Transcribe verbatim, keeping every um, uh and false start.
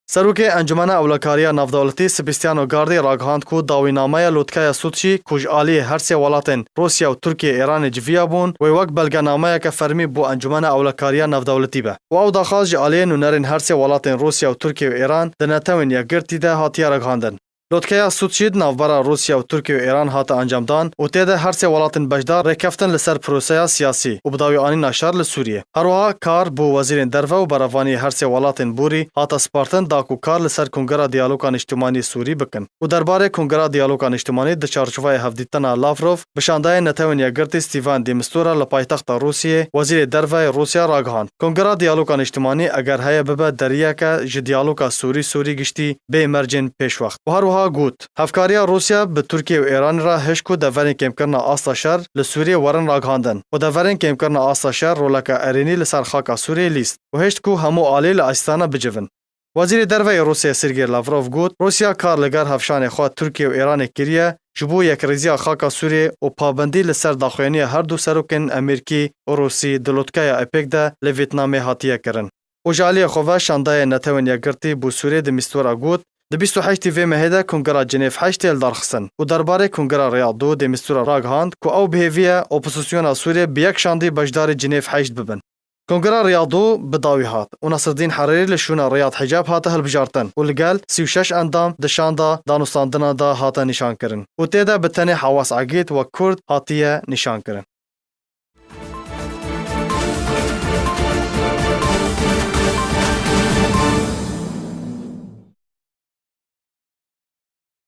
Serokê Encumena Ewlekariya Navdewletî Sebastiano Gardi ragihand ku dawînameya lotkeya Soçî ku ji aliyê her sê welatên Rûsya û Tirkiye û Îranê civiya bûn, wê wek belgenameyeke fermî bo Encumena Ewlekariya Navdewletî be. Û ew daxwaz ji aliyê nûnerên her sê welatên Rûsya û Tirkiye û Îran di Netewên Yekgirtî de hatiye ragihandin. Lotkeya Soçî di navbera Rûsya û Tirkiye û Îran hate encamdan û tê de her sê welatên beşdar rêkeftin li ser proseya siyasî û bi dawî anîna şer li Sûriyê. Her wiha kar bo wezîrên derve û berevaniyê her sê welatên borî hate spartin da ku kar li ser Kongera Diyaloga Niştimanî Sûrî bikin. Û derbarê Kongera Diyaloga Niştimanî di çarçoveyê hevdîtina Lavrov bi şandayê Netewên Yekgirtî Stefan de Mistura li paytexta Rûsiyê, wezîrê derve yê Rûsya ragihand, Kongera Diyaloga Niştimanî eger heye bibe deriyeke ji diyaloga Sûrî-Sûrî giştî bê mercên pêşwext. Û her wiha got, hevkariya Rûsya bi Tirkiye û Îranê re hişt ku deverên kêmkirina asta şer li Sûriyê werin ragihandin û deverên kêmkirina asta şer roleke erênî li ser xaka Sûriyê lîst û hişt ku hemû alî li Astana bicivin. Wezîrê Derve yê Rûsya Sergey Lavrov got, Rûsya kar li gel hevşanê xwe Tirkiye û Îranê kiriye ji bo yekrêziya xaka Sûriyê û pabendî li ser daxuyaniya her du serokên Amerîkî û Rûsî di lotkeya epek de li Vîetnamê hatiye kirin. Û ji aliyê xwe ve şandayê Netewên Yekgirtî bo Sûriyê de Mistura got, di bîst û heştê vê mehê de Kongera Cenêv heşt tê lidarxistin û derbarê Kongera Riyad du de Mistura ragihand ku ew bi hêvî ye opozisyona Sûriyê bi yek şandî beşdarî Cenêv heşt bibin. Kongera Riyad du bi dawî hat û Nasreddîn Herêrî li şûna Riyad Hicab hate hilbijartin û li gel sî û şeş endam di şanda danûstandina de hate nîşankirin û tê de bi tenê Hewas Egîd wek Kurd hatiye nîşankirin.